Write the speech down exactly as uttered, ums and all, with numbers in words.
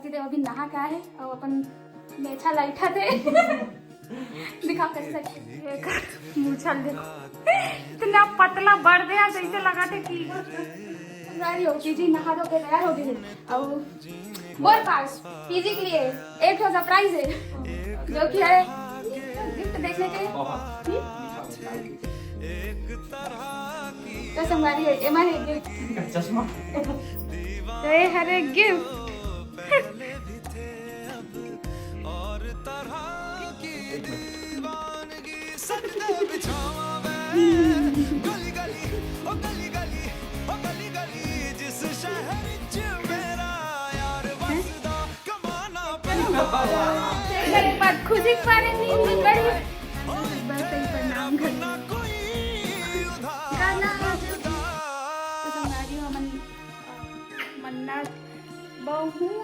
देव अभी नहा के आए हे अउ अपन मेछा लइठा थे। दिखा कैसे, ये कर, मूछा ल देखो, इतना पतला बढ़ गया, जैसे लगा थे कि तैयार हो गई जी, नहा धो के तैयार हो गई। अउ मोर पास पीजी के लिए एक ठो सरप्राइज है, जो कि है गिफ्ट देखने के लिए। हम्म? तो संगवारी है, एमा है गिफ्ट। चश्मा। तो ये हरे गिफ्ट। एक बार खुशी के बारे में भी बड़ी बस सही प्रणाम घर। गाना तो संगवारी हो, हमन मन्नत बहुत